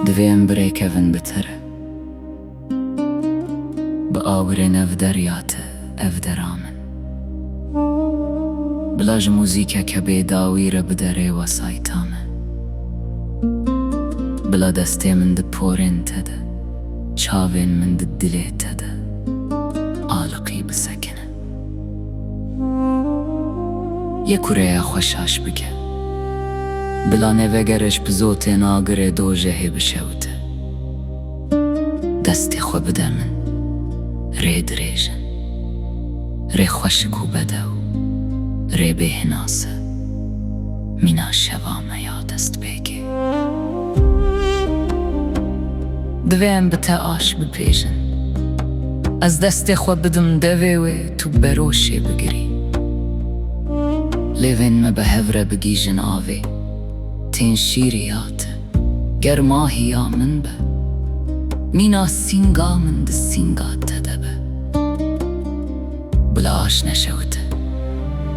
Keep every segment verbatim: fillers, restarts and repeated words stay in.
Divê em birêkevin bi te re. Bi awirên ev derya te, ev dera min. Bila ji muzîkeke bêdawî re bide rê wesayta me. Bila destê min di porên te de, çavên min di dilê te de aliqî bisekine. Yek û rêya xwe şaş bike. Bila nevegere ji pizotên agirê dojehê bişewite. Destê xwe bide min. Rê dirêj e. Rê xweşik û bedew. Rê bêhinas e. Mîna şeva me ya destpêkê. Divê em bi te aş bipêjin. Ez destê xwe bidim devê wê, tu beroşê bigirî. Lêvên me bi hev re bigihîjin avê. Tên şîrî ya te, germa hiya min be. Mîna sînga min di sînga te de be. Bila aş neşewite.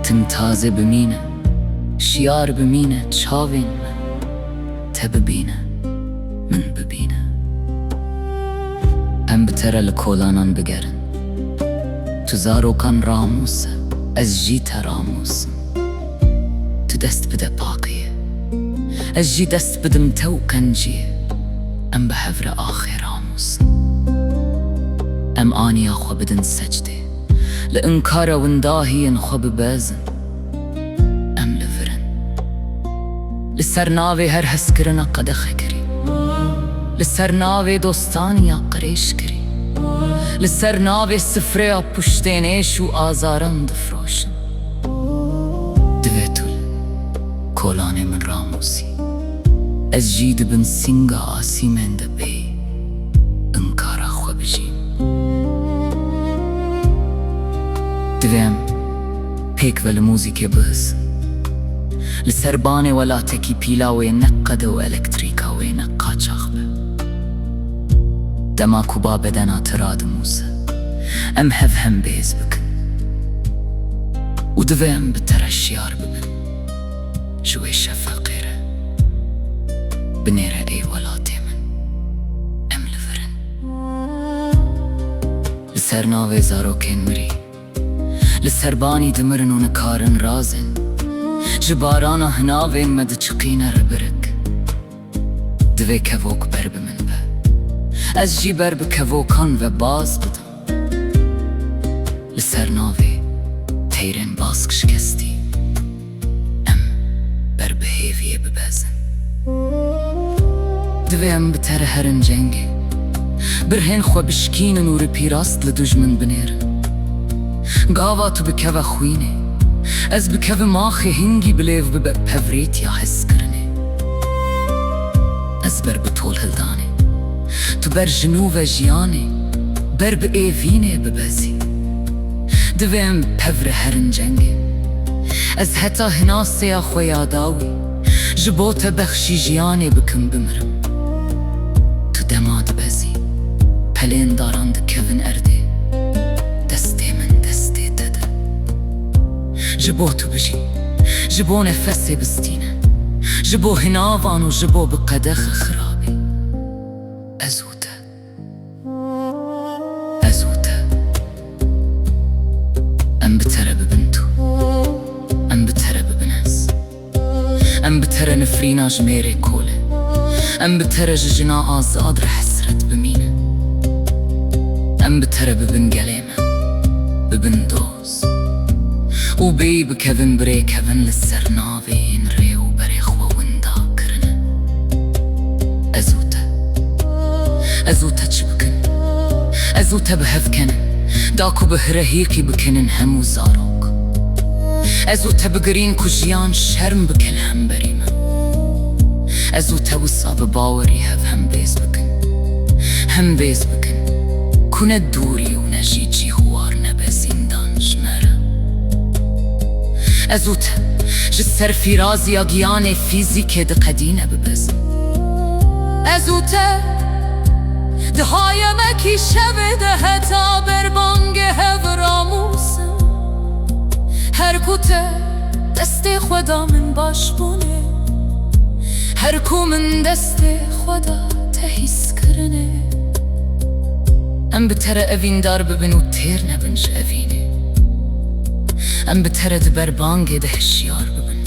Tim tazê bimîne, şiyar bimîne çavên me. Te bibîne, min bibîne. Em bi te re li kolanan bigerin. Tu zarokan ramûse, ez jî te ramûsim. Tu dest bide paqiyê, ez jî dest bidim te û qenciyê. Em bi hev re axê ramûsin. Em aniya xwe bidin secdê. Li inkara windahiyên xwe bibezin. Em li vir in. Li ser navê her hezkirina qedexe kirî. Li ser navê dostaniya qirêj kirî. Li ser navê sifreya puştên êş û azaran difroşin. Divê tu li kolanê min ramûsî. Ez jî di bin sînga asîmên de bê inkara xwe bijîm. Divê em pêk ve li muzîkê bihisin. Li ser banê welatekî pîla wê ne qede û elektrîka wê ne qaçax be. Dema ku ba bedena te radimûse, em hev hembêz bikin. Û divê em bi te re şiyar bibin. Ji wê şefeqê re binêre ey welatê min. Em li vir in. Li ser navê zarokên mirî, li ser banî dimirin û nikarin razin. Ji barana hinavên me diçiqîne rebirik. Divê kevok ber bi min be. Ez jî ber bi kevokan ve baz bidim. Li ser navê teyrên bask şikestî, em ber bi hêviyê bibezin. Divê em bi te re herin cengê. Birhên xwe bişkînin û ripîrast li dujmin binêrin. Gava tu bikeve xwînê, ez bikevim axê hingî bi lêv bibe pevrêtiya hezkirinê. Ez ber bi tolhildanê, tu ber ji nû ve jiyanê, ber bi êvînê bibezî. Divê em bi hev re herin cengê. Ez heta hinasêya xwe ya dawî ji bo te bexşî jiyanê bikim bimirim. Tu dema dibezî, pelên daran dikevin erdê. Destê min destê te de. Ji bo tu bijî, ji bo nefesê bistîne, ji bo hinavan û ji bo bi qedexe xirabî. Ez û te. Ez û te. Em bi te re bibin tu. Em bi te re bibin ez. Em bi te re nifrîna ji mêrê kol e. Em bi te re ji jina azad re hesret bimînin. Em bi te re bibin gelê me. Bibin doz. Û bêyî bikevin birêkevin li ser navê yên rê û berê xwe winda kirine. Ez û te. Ez û te çi bikin? Ez û te bi hev kenin, da ku bi hirehîqî bikinin hemû zarok. Ez û te bigirîn ku jiyan şerm bike li hemberî me. Ez û te wisa bi bawerî hev hembêz bikin. Hembêz bikin ku ne dûrî û ne jî cî hûwar nebe zîndan ji me re. Ez û te ji ser fîraziya giyanê fîzîkê diqedîne bibezin. Ez û te di hayemekî şevê de heta berbangê hev ramûsin. Her ku te destê xwe da min baş bûne. Her ku min destê xwe da hîskirinê. Em bi te re evîndar bibin û têr nebin ji evînê. Em bi te re di berbangê de hişyar bibin.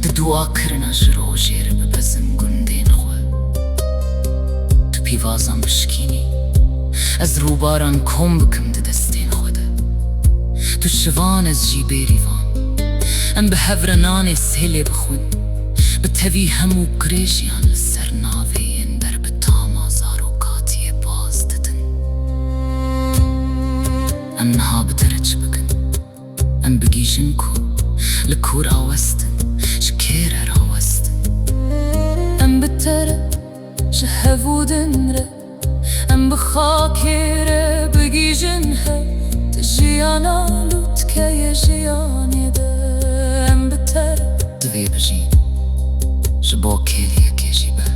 Di duakirina ji rojê re bibezin gundên xwe. Tu pîvazan bişkînî, ez rûbaran kom bikim di destên xwe de. Tu şivan, ez jî bêrîvan. Em bi hev re nanê sêlê bixwin. Bi tevî hemû qirêjiyan li ser navê yên ber bi tama zarokatiyê baz didin. Em niha bi te re çi bikin? Em bigihîjin ku, li ku rawestin, ji kê re rawestin? Em bi te re, ji hev û din re, em bi xakê re bigihîjin hev, di jiyana lûtkeyê jiyanê de, em bi te re. Divê bijîn, ji bo kêliyekê jî be.